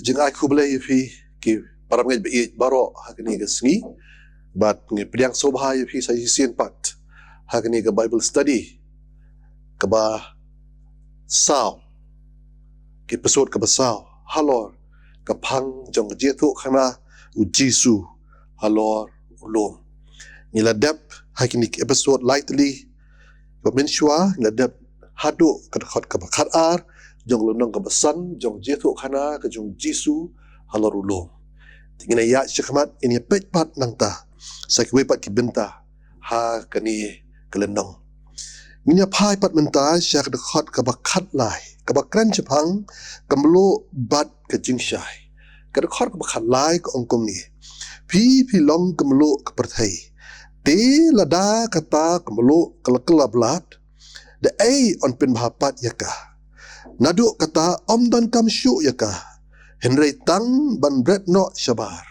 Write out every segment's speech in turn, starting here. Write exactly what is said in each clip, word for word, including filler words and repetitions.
Jingai khublei ïa phi ki para ngeit ba ïeit baroh ha kane ka sngi. Bad ngi pdiang sngewbha ïa phi sa shisien pat ha kane ka Bible study kaba saw, ki episode kaba saw halor ka phang jong ka jingïathuhkhana u Jisu halor u lum. Ngi la dep ha kine ki episode lai tylli ba mynshuwa, ngi la dep haduh ka dkhot kaba khatar jong lynnong kaba san jong jingïathuhkhana ka jong u Jisu halor u lum. Te ngin ïa ïaid shakhmat, ngin ïa peit pat nangta sa kiwei pat ki bynta ha kane ka lynnong. Ngin ïa phai pat mynta sha ka dkhot kaba khatlai, kaba kren shaphang ka mluh bad ka jingshai. Ka dkhot kaba khatlai ka ong kumne: Phi, phi long ka mluh ka pyrthei. Te lada kata ka mluh ka la kylla blad, da ei yn pynbha pat ïa ka? Naduh kata ym donkam shuh ïa ka, hynrei tang ban bret noh shabar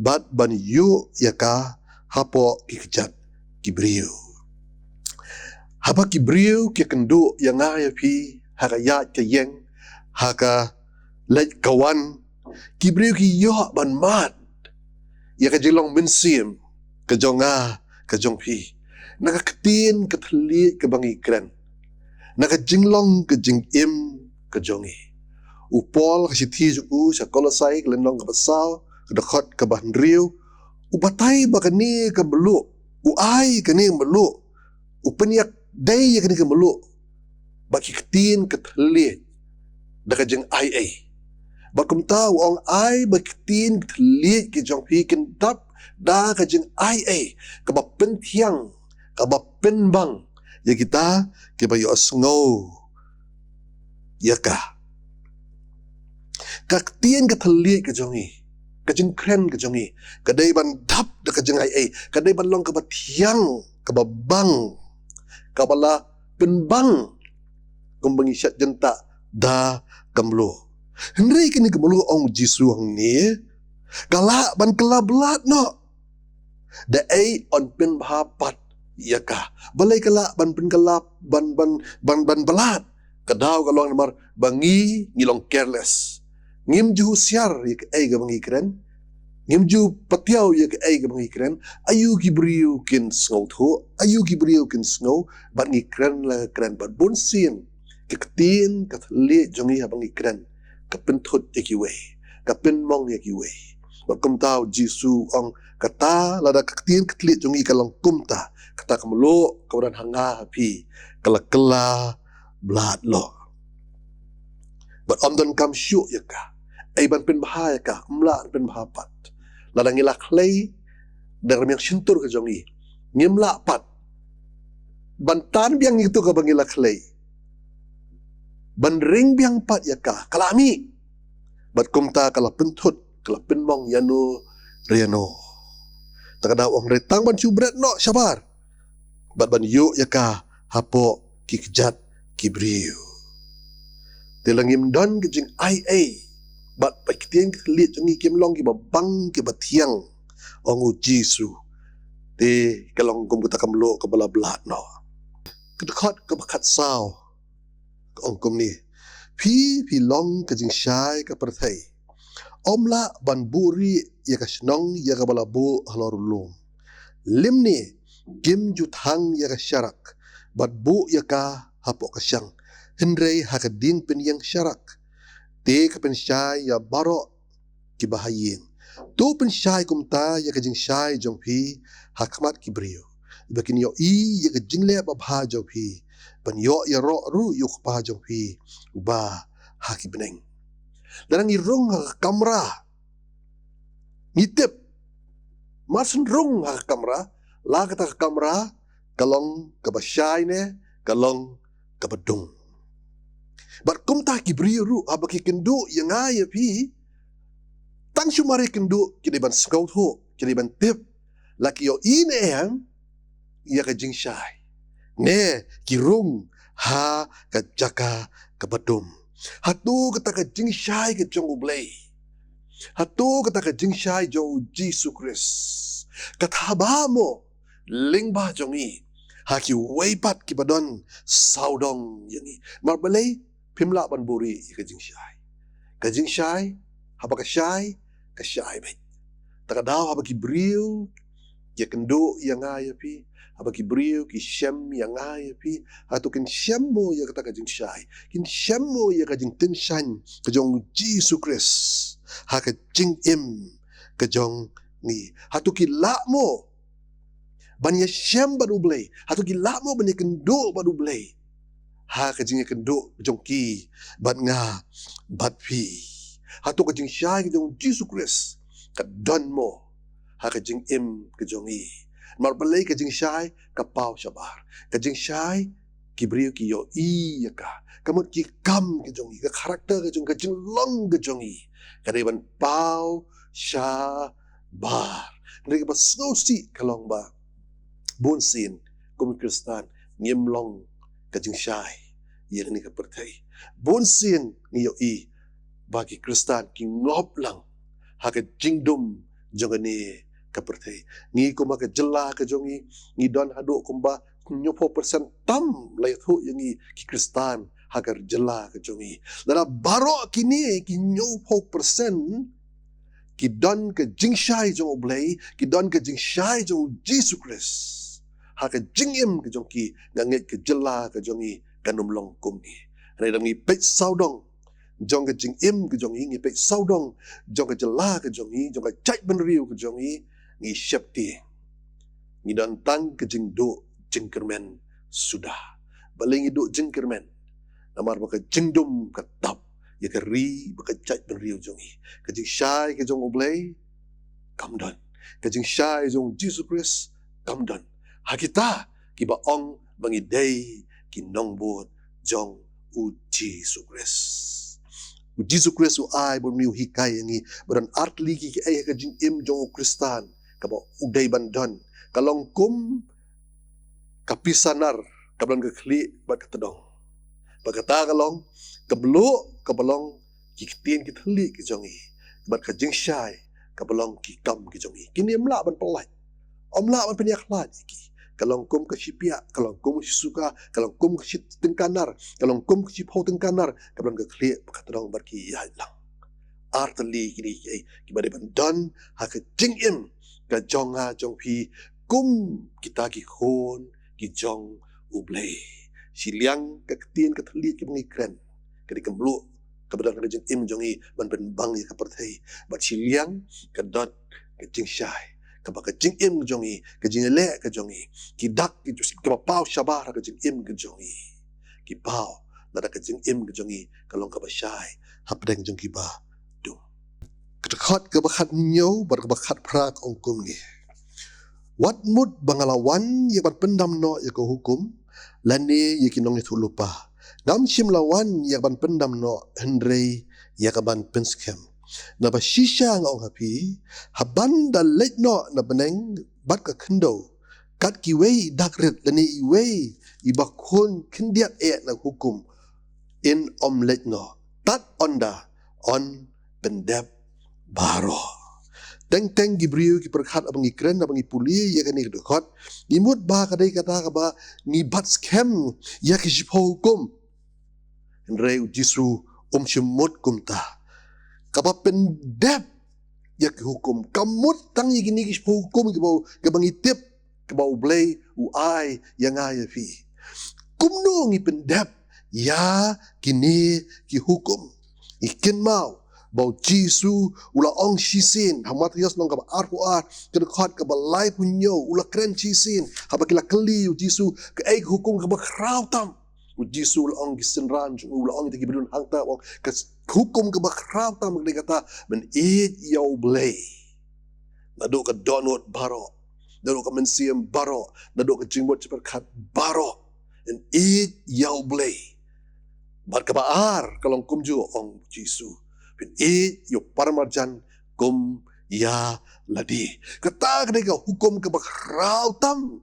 bad ban ïuh ïa ka hapoh ki kjat ki briew. Haba ki briew ki kynduh ïa nga ïa phi ha ka ïaid ka ïeng, ha ka leit ka wan, ki briew ki ïoh ban mad ïa ka jinglong mynsiem ka jong nga, ka jong phi, na ka ktien ka thylliej kaba ngi kren, na ka jinglong ka jingim ka jong ngi. U Paul ha ka shithi jong u sha Kolosai, ka lynnong kaba saw, ka dkhot kaba hynriew, u batai ba kane ka mluh, u ai kane ka mluh, u pynïadei ïa kane ka mluh bad ki ktien ka thylliej da ka jingaiei. Bad kumta u ong, ai ba ki ktien ka thylliej ki jong phi kin dap da ka jingaiei kaba pynthiang, kaba pynbang ïa kita kiba ïohsngew ïa ka. Ka ktien ka thylliej ka jong ngi, ka jingkren ka jong ngi, ka dei ban dap da ka jingaiei, ka dei ban long kaba thiang, kaba bang, kaba la pynbang kumba ngi shait jyntah da ka mluh. Hynrei kane ka mluh, ong u Jisu hangne, ka lah ban kylla blad noh. Da ei yn pynbha pat ïa ka? Balei ka lah ban pynkylla, ban, ban, ban, ban blad? Ka daw ka long namar ba ngi, ngi long careless. Ngim ju husiar ïa kaei kaba ngi kren. Ngim ju patiaw ïa kaei kaba ngi kren. Aïu ki briew kin sngewthuh, aïu ki briew kin sngew, bad ngi kren la kren, bad bunsien ka ktien ka thylliej jong ngi haba ngi kren ka pynthut ïa kiwei, ka pynmong ïa kiwei. Bad kumta u Jisu u ong, kata, lada ka ktien ka thylliej jong ngi ka long kumta, kata ka mluh kaba don ha nga ha phi ka la kylla blad noh. Bad ym donkam shuh ïa ka, ei ban pynbha ïa ka, ym lah pynbha pat. Lada ngi la khlei da ka rmiang shyntur ka jong ngi, ngim lah pat ban tan biang ïa kato kaba ngi la khlei, ban ring biang pat ïa ka, ka la mih. Bad kumta ka la pynthut, ka la pynmong ïano re ïano. Ta ka daw u ong, hynrei tang ban shu bret noh shabar bad ban ïuh ïa ka hapoh ki kjat ki briew. Te lada ngim don ka jingaiei, bad ba ki ktien ki thylliej jong ngi kim long kiba bang, kiba thiang, ong u Jisu, te ka long kum kata ka mluh kaba la blad noh. Ka dkhot kaba khatsaw ka ong kumne: Phi, phi long ka jingshai ka pyrthei. Ym lah ban buhrieh ïa ka shnong ïa kaba la buh halor u lum. Lymne kim ju thang ïa ka sharak bad buh ïa ka hapoh ka shang, hynrei ha ka dieng pynïeng sharak, te ka pynshai ïa baroh kiba ha ïing. To pynshai kumta ïa ka jingshai jong phi ha khmat ki briew, ba kin ïohi ïa ka jingleh babha jong phi, ban ïoh ïaroh ruh ïa u Kpa jong phi uba ha ki bneng. Lada ngi rung ha ka kamra, ngi tip, mar shu rung ha ka kamra, la kata ka kamra ka long kaba shai ne ka long kaba dung. Bad kumta ki briew ruh, haba ki kynduh ïa nga ïa phi, tang shu mar ïa kynduh ki dei ban sngewthuh, ki dei ban tip la ki ïohi ne em ïa ka jingshai, ne ki rung ha ka jaka kaba dum. Hato kata ka jingshai ka jong U Blei, hato kata ka jingshai jong U Jisu Khrist ka thaba mo lyngba jong ngi ha kiwei pat kiba don sawdong ïa ngi? Namar balei? Phim lah ban buhrieh ïa ka jingshai. Ka jingshai Haba ka shai, ka shai beit. Ta ka daw haba ki briew ki ïakynduh ïa nga ïa phi, haba ki briew ki shem ïa nga ïa phi, hato kin shem mo ïa kata ka jingshai? Kin shem mo ïa ka jingtyngshaiñ ka jong Jisu Khrist ha ka jingim ka jong ngi? Hato ki lah mo ban ïashem bad U Blei? Hato ki lah mo ban ïakynduh bad U Blei ha ka jingïakynduh jong ki bad nga bad phi? Hato ka jingshai ka jong Jisu Khrist ka don mo ha ka jingim ka jong ngi? Namar balei ka jingshai ka paw shabar? Ka jingshai ki briew ki ïohi ïa ka, ka mut ki kam ka jong ngi, ka character ka jong, ka jinglong ka jong ngi ka dei ban paw shabar. Hynrei kaba sngewsih ka long ba bun sien kum ki Khristan ngim long ka jingshai ïa kane ka pyrthei. Bun sien ngi ïohi ba ki Khristan ki ngop lang ha ka jingdum jong kane ka pyrthei. Ngi kum ha ka jylla ka jong ngi, ngi don haduh kumba hynñiewphew percent tam la ïathuh ïa ngi ki Khristan ha ka jylla ka jong ngi. Lada baroh kine ki hynñiewphew percent ki don ka jingshai jong U Blei, ki don ka jingshai jong Jisu Khrist ha ka jingim ka jong ki, nga ngeit ka jylla ka jong ngi kan ym long kumne. Hynrei lada ngi peit sawdong jong ka jingim ka jong ngi, ngi peit sawdong jong ka jylla ka jong ngi, jong ka jaitbynriew ka jong ngi, ngi sheptieng. Ngi don tang ka jingduh jingkyrmen suda. Balei ngi duh jingkyrmen? Namar ba ka jingdum ka tap ïa ka ri bad ka jaitbynriew jong ngi. Ka jingshai ka jong U Blei kam don. Ka jingshai jong Jisu Khrist kam don ha kita kiba ong ba ngi dei ki nongbud jong U Jisu Khrist. U Jisu Khrist u ai bad u hikai ïa ngi ba don artylli ki, kiei ha ka jingim jong u Khristan kaba u dei ban don. Ka long kum ka pisa nar kaba long ka khlieh bad ka tdong. Bad kata ka long ka mluh kaba long ki ktien ki thylliej ki jong ngi, bad ka jingshai kaba long ki kam ki jong ngi. Kine ym lah ban pyllait, ym lah ban pynïakhlad ïa ki. Ka long kum ka shipiah, ka long kum ka shisuka, ka long kum ka shi tyngka nar, ka long kum ka shiphew tyngka nar kaba long ka khlieh bad ka tdong bad ki ïaid lang. Artylli kine kiei kiba dei ban don ha ka jingim ka jong nga jong phi kum kita ki khun ki jong U Blei. Shiliang ka ktien ka thylliej kaba ngi kren ka dei ka mluh kaba don ha ka jingim jong ngi ban pynbang ïa ka pyrthei. Bad shiliang ka don ka jingshai kaba ka jingim jong ngi, ka jingïaleh ka jong ngi, ki dak ki jus kaba paw shabar ha ka jingim ka jong ngi, ki paw lada ka jingim ka jong ngi ka long kaba shai hapdeng jong kiba dum. Ka dkhot kaba khathynñiew bad kaba khatphra ka ong kumne: Wat mut ba nga la wan ïa ban pyndam noh ïa ka hukum lane ïa ki nongïathuh lypa. Ngam shym la wan ïa ban pyndam noh, hynrei ïa ka ban pynskhem. Naba shisha nga ong ha phi, haban da leit noh na bneng bad ka khyndew, kat kiwei i dak rit lane iwei iba khun khyndiat eh na hukum, yn ym leit noh tad ynda yn pyndep baroh. Teng teng ki briew ki pyrkhat haba ngi kren, haba ngi pule ïa kane ka dkhot, ngi mut ba ka dei kata kaba ngi bat skhem ïa ki shiphew hukum. Hynrei U Jisu um shym mut kumta. Kaba pyndep ïa ki hukum kam mut tang ïa kine ki shiphew hukum kiba, kiba ngi tip, kiba U Blei u ai ïa nga ïa phi. Kumno ngi pyndep ïa kine ki hukum? Ngi kynmaw ba U Jisu u la ong shisien ha Mathaios lynnong kaba arphew ar, ka dkhot kaba laiphew hynñiew, u la kren shisien haba ki la kylli U Jisu kaei ka hukum kaba khraw tam. U Jisu u la ong ki synran jong u, u la ong ïa ki briew hangta, u ong ka hukum kaba khraw tam ka dei kata, men ïeit ïa U Blei naduh ka dohnud baroh, naduh ka mynsiem baroh, naduh ka jingmut jingpyrkhat baroh, men ïeit ïa U Blei. Bad kaba ar ka long kumjuh, ong Jisu, men ïeit ïa u paramarjan kum ïa lade. Kata ka dei ka hukum kaba khraw tam.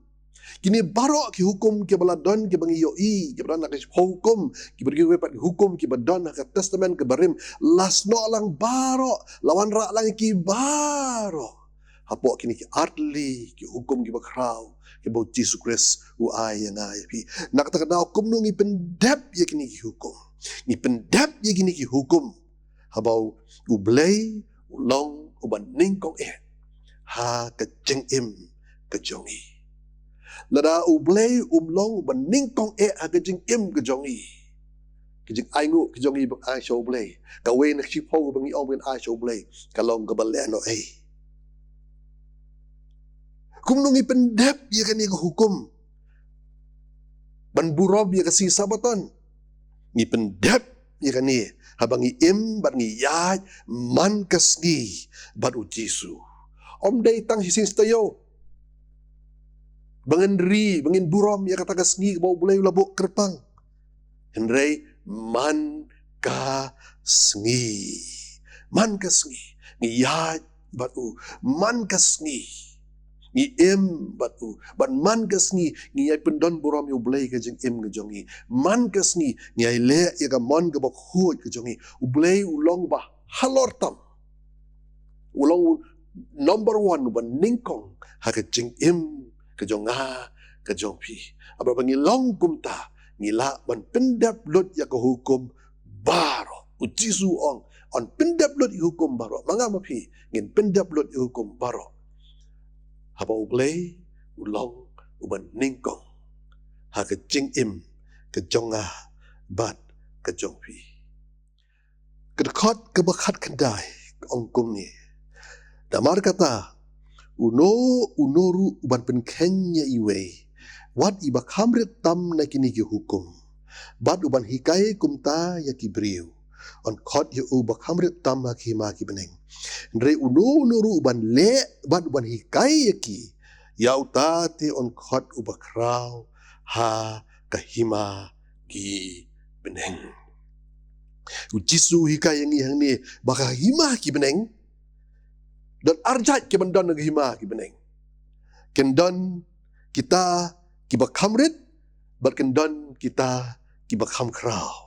Kine baroh ki hukum kiba la don kiba ngi ïohi, kiba don ha ki shiphew hukum, kiba dei kiwei pat ki hukum kiba don ha ka Testament kaba rim, la snoh lang baroh, la wanrah lang ïa ki baroh hapoh kine ki artylli ki hukum kiba khraw kiba U Jisu Khrist u ai ïa nga ïa phi. Na kata ka daw kumno ngi pyndep ïa kine ki hukum? Ngi pyndep ïa kine ki hukum haba U Blei u long uba nyngkong eh ha ka jingim ka jong ngi. Lada U Blei um long uba nyngkong eh ha ka jingim ka jong ngi, ka jingainguh ka jong ngi ban ai sha U Blei, kawei na ka shiphew kaba ngi ong ban ai sha U Blei, ka long kaba lehnohei. Kumno ngi pyndep ïa kane ka hukum ban burom ïa ka sngi Sabbaton? Ngi pyndep ïa kane haba ngi im bad ngi ïaid man ka sngi bad U Jisu. Ym dei tang shisien shi taïew ba ngin ri, ba ngin burom ïa kata ka sngi kaba U Blei u la buh kyrpang. Hynrei man ka sngi, man ka sngi ngi ïaid bad U. Man ka sngi ngi im bad U, bad man ka sngi ngi ïai pyndon burom ïa U Blei ka jingim ka jong ngi. Man ka sngi ngi ïai leh ïa ka mon kaba khuid ka jong ngi. U Blei u long ba halor tam, u long u number one, uba nyngkong ha ka jingim ka jong nga, ka jong phi. Haba ngi long kumta, ngi lah ban pyndep lut ïa ka hukum baroh. U Jisu u ong, yn pyndep lut ïa ka hukum baroh. Ma nga ma phi ngin pyndep lut ïa ka hukum baroh haba U Blei u long uba nyngkong ha ka jingim ka jong nga bad ka jong phi. Ka dkhot kaba khatkhyndai ka ong kumne: Namar kata, uno uno ruh uban pynkheiñ ïa iwei, wat iba kham rit tam na kine ki hukum, bad uban hikai kumta ïa ki briew, yn khot ïa u ba kham rit tam ha ka hima ki bneng. Hynrei uno uno ruh uban leh bad uban hikai ïa ki, ïa uta te yn khot u bakhraw ha ka hima ki bneng. U Jisu u hikai ïa ngi hangne ba ka hima ki bneng, don arjait ki ban don ha ka hima ki bneng. Kin don kita kiba kham rit, bad kin don kita kiba kham khraw.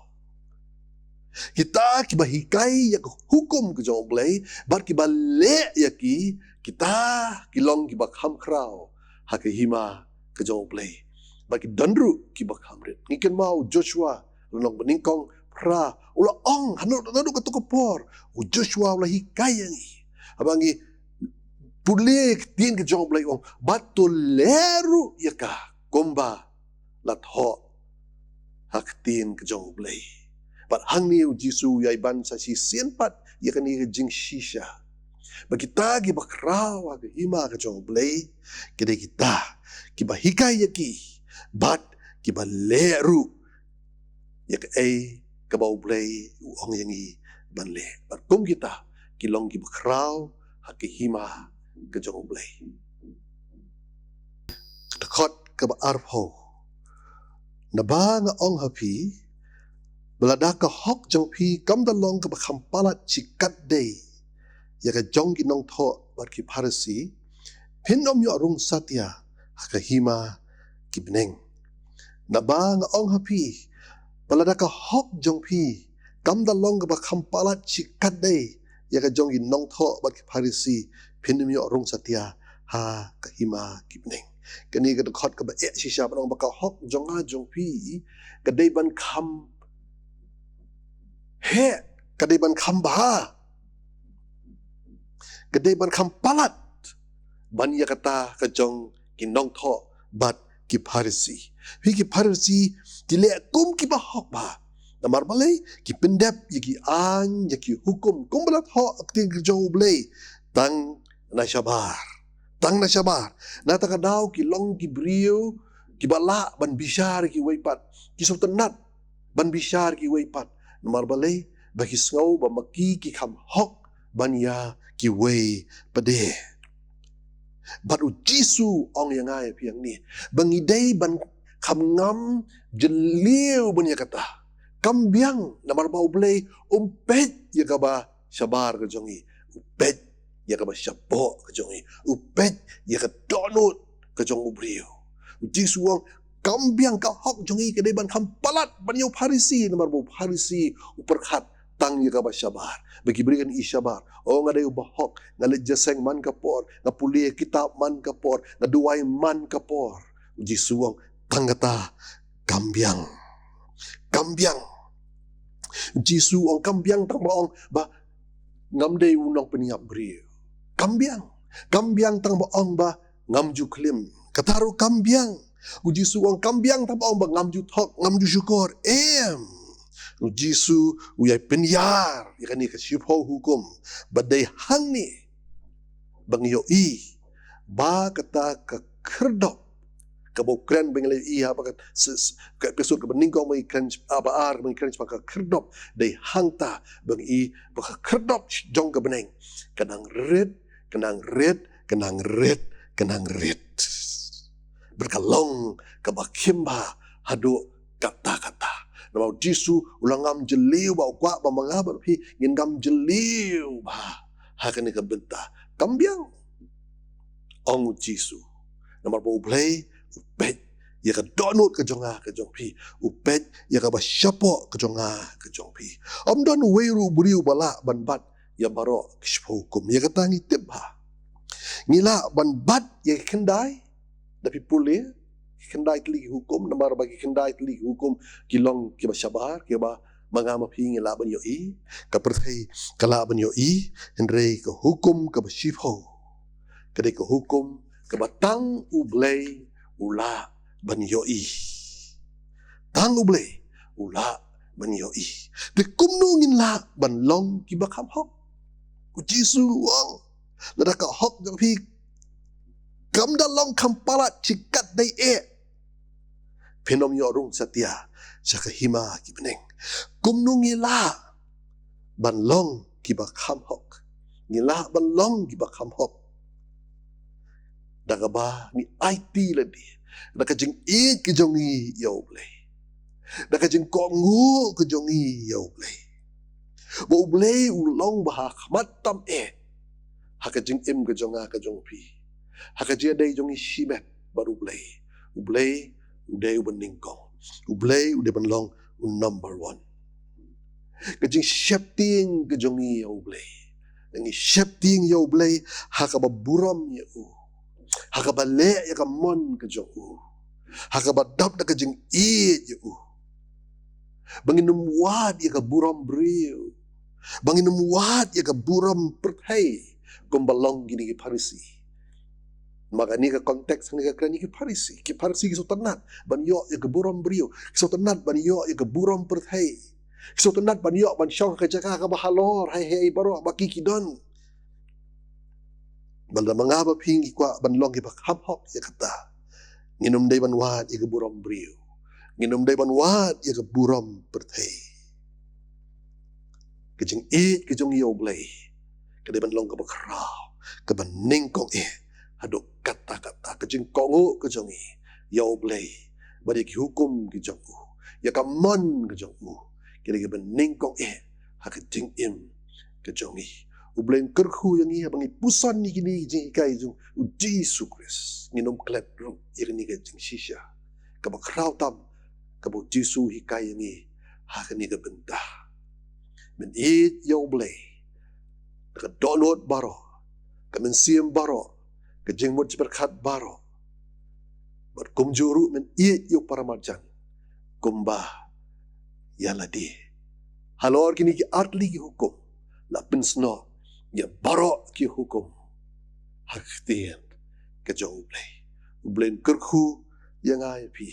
Kita kiba hikai ïa ka hukum ka jong U Blei bad kiba leh ïa ki, kita ki long kiba kham khraw ha ka hima ka jong U Blei. Bad ki don ruh kiba kham rit. Ngi kynmaw u Joshua, lynnong banyngkong phra, u la ong, hano, hano ka tu ka por u Joshua u la hikai ïa ngi. Haba ngi pule ktien ka jong U Blei, u ong, bad to leh ruh ïa ka kumba la thoh ha ktien ka jong U Blei. Bad hangne u Jisu u ïai ban sa shisien pat ïa kane ka jingshisha, ba kita kiba khraw ha ka hima ka jong U Blei ki dei kita kiba hikai ïa ki bad kiba leh ruh ïa kaei kaba U Blei u ong ïa ngi ban leh. Bad kum kita ki long kiba khraw ha ka hima ka jong U Blei. Dkhot kaba arphew: Naba nga ong ha phi, ba lada ka hok jong phi kam da long kaba kham palat shikatdei ïa ka jong ki nongthoh bad ki Pharisi, phin ym ïoh rung satia ha ka hima ki bneng. Naba nga ong ha phi, ba lada ka hok jong phi kam da long kaba kham palat shikatdei ïa ka jong ki nongthoh bad ki Pharisi, phin ym ïoh rung satia ha ka hima ki bneng. Kane ka dkhot kaba eh shisha ban ong ba ka hok jong nga jong phi ka dei ban kham heh, ka dei ban kham bha, ka dei ban kham palat ban ïa kata ka jong ki nongthoh bad ki Pharisi. Phi, ki Pharisi ki leh kum kiba hok bha. Namar balei? Ki pyndep ïa ki aiñ, ïa ki hukum kumba la thoh ha ka ktien ka jong U Blei tang na shabar. Tang na shabar. Na kata ka daw ki long ki briew kiba lah ban bishar ïa kiwei pat, ki sngewtynnat ban bishar ïa kiwei pat. Namar balei? Ba ki sngew ba ma ki ki kham hok ban ïa kiwei pat de. Bad u Jisu u ong ïa nga ïa phi hangne ba ngi dei ban kham ngam jylliew ban ïa kata. Kam biang, namar ba U Blei um peit ïa kaba shabar ka jong ngi, u peit ïa kaba shapoh ka jong ngi, u peit ïa ka dohnud ka jong u briew. U Jisu u ong, kam biang, ka hok jong ngi ka dei ban kham palat ban ïa u Pharisi, namar ba u Pharisi u pyrkhat tang ïa kaba shabar. Ba ki briew kan ïohi shabar, o, nga dei uba hok, nga leit jingïaseng man ka por, nga pule kitab man ka por, nga duwai man ka por. U Jisu u ong, tang kata kam biang. Kam biang. U Jisu u ong kam biang tang ba ong ba ngam dei u nongpynïap briew. Kam biang. Kam biang tang ba ong ba ngam ju klim. Kata ruh kam biang. U Jisu u ong kam biang tang ba ong ba ngam ju thok, ngam ju shukor. Em. U Jisu u ïai pynïar ïa kane ka shiphew hukum. Ba dei hangne ba ngi ïohi ba kata ka khyrdop kaba u kren ba ngi la ïohi ha ba ka, s-, s-, ka episode kaba nyngkong ba ngi kren, ah, ba ar ba ngi kren shaphang ka khyrdop, dei hangta ba ngi ïohi ba ka khyrdop jong ka bneng ka nang rit, ka nang rit, ka nang rit, ka nang rit. Bad ka long kaba khim bha haduh katta katta. Namar u Jisu u la ngam jylliew bha, u kwah ba ma nga bad phi ngin ngam jylliew bha ha kane ka bynta. Kam biang, ong u Jisu. Namar ba U Blei u peit ïa ka dohnud ka jong nga ka jong phi, u peit ïa kaba shapoh ka jong nga ka jong phi. Ym don uwei ruh u briew ba lah ban bat ïa baroh ki shiphew hukum. Ïa kata ngi tip bha. Ngi lah ban bat ïa ki khyndai, da phi pule, ki khyndai tylli ki hukum, namar ba ki khyndai tylli ki hukum ki long kiba shabar, kiba ma nga ma phi ngi lah ban ïohi, ka pyrthei ka lah ban ïohi, hynrei ka hukum kaba shiphew ka dei ka hukum kaba tang U Blei u lah ban ïohi. Tang U Blei u lah ban ïohi. Te kumno ngin lah ban long kiba kham hok? U Jisu u ong, lada ka hok jong phi kam da long kham palat shi katdei eh, phin ym ïoh rung satia sha ka hima ki bneng. Kumno ngi lah ban long kiba kham hok? Ngi lah ban long kiba kham hok da kaba ngi aiti lade da ka jingïeit ka jong ngi ïa U Blei, da ka jingkohnguh ka jong ngi ïa U Blei. Ba U Blei u long ba ha khmat tam eh ha ka jingim ka jong nga ka jong phi, ha ka jingïadei jong ngi shimet bad U Blei. U Blei u dei uba nyngkong. U Blei u dei ban long u number one. Ka jingsheptieng ka jong ngi ïa U Blei, ngi sheptieng ïa U Blei ha kaba burom ïa u, ha kaba leh ïa ka mon ka jong u, ha kaba dap da ka jingïeit ïa u. Ba ngin ym wad ïa ka burom briew, ba ngin ym wad ïa ka burom pyrthei kumba long kine ki Pharisi. Ma kane ka context kane ka kren ïa ki Pharisi. Ki Pharisi ki sngewtynnat ban ïoh ïa ka burom briew, ki sngewtynnat ban ïoh ïa ka burom pyrthei, ki sngewtynnat ban ïoh ban shong ha ka jaka kaba halor ha kiei baroh ba ki ki don. Bad lada ma nga ma phi ngi kwah ban long kiba kham hok ïa kata, ngin ym dei ban wad ïa ka burom briew, ngin ym dei ban wad ïa ka burom pyrthei. Ka jingïeit ka jong ngi ïa U Blei ka dei ban long kaba khraw, kaba nyngkong eh haduh katta katta. Ka jingkohnguh ka jong ngi ïa U Blei bad ïa ki hukum ki jong u, ïa ka mon ka jong u, ka dei kaba nyngkong eh ha ka jingim ka jong ngi. U Blei un kyrkhu ïa ngi haba ngi puson ïa kine ki jinghikai jong U Jisu Khrist. Ngin ym klet ruh ïa kane ka jingshisha kaba khraw tam kaba U Jisu u hikai ïa ngi ha kane ka bynta. Men ïeit ïa U Blei da ka dohnud baroh, ka mynsiem baroh, ka jingmut jingpyrkhat baroh. Bad kumjuh ruh men ïeit ïa u paramarjan kumba ïa lade. Halor kine ki artylli ki hukum la pynsnoh ïa baroh ki hukum ha ka ktien ka jong U Blei. U Blei un kyrkhu ïa nga ïa phi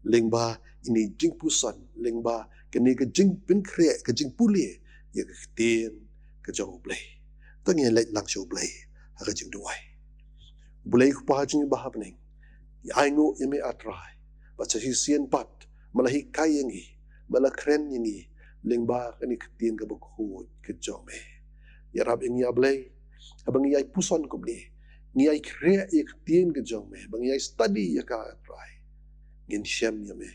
lyngba ine i jingpuson, lyngba kane ka jingpynkhreh, ka jingpule ïa ka ktien ka jong U Blei. To ngin leit lang sha U Blei ha ka jingduwai. U Blei Kpa jong ngi ba ha bneng, ngi ainguh ïa me A Trai ba sa shisien pat me la hikai ïa ngi, me la kren ïa ngi lyngba kane ka ktien kaba khuid ka jong me. Ïarap ïa ngi A Blei, haba ngi ïai puson kumne, ngi ïai khreh ïa ka ktien ka jong me, ba ngi ïai study ïa ka A Trai, ngin shem ïa me.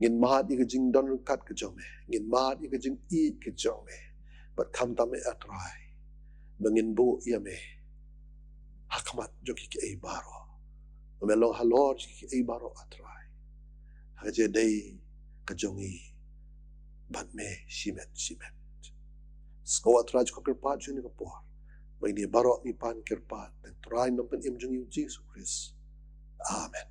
Ngin mad ïa ka jingdon ryngkat ka jong me, ngin mad ïa ka jingïeit ka jong me. Bad khamtam me A Trai ba ngin buh ïa me ha khmat jong kiei kiei baroh, ba me long halor jong kiei kiei baroh A Trai, ha ka jingïadei ka jong ngi bad me shimet shimet. Sngewbha A Trai jong ka kyrpad jong kane ka por, ba ine baroh ngi pan kyrpad ha ka kyrteng U Trai Nongpynim jong ngi U Jisu Khrist. Amen.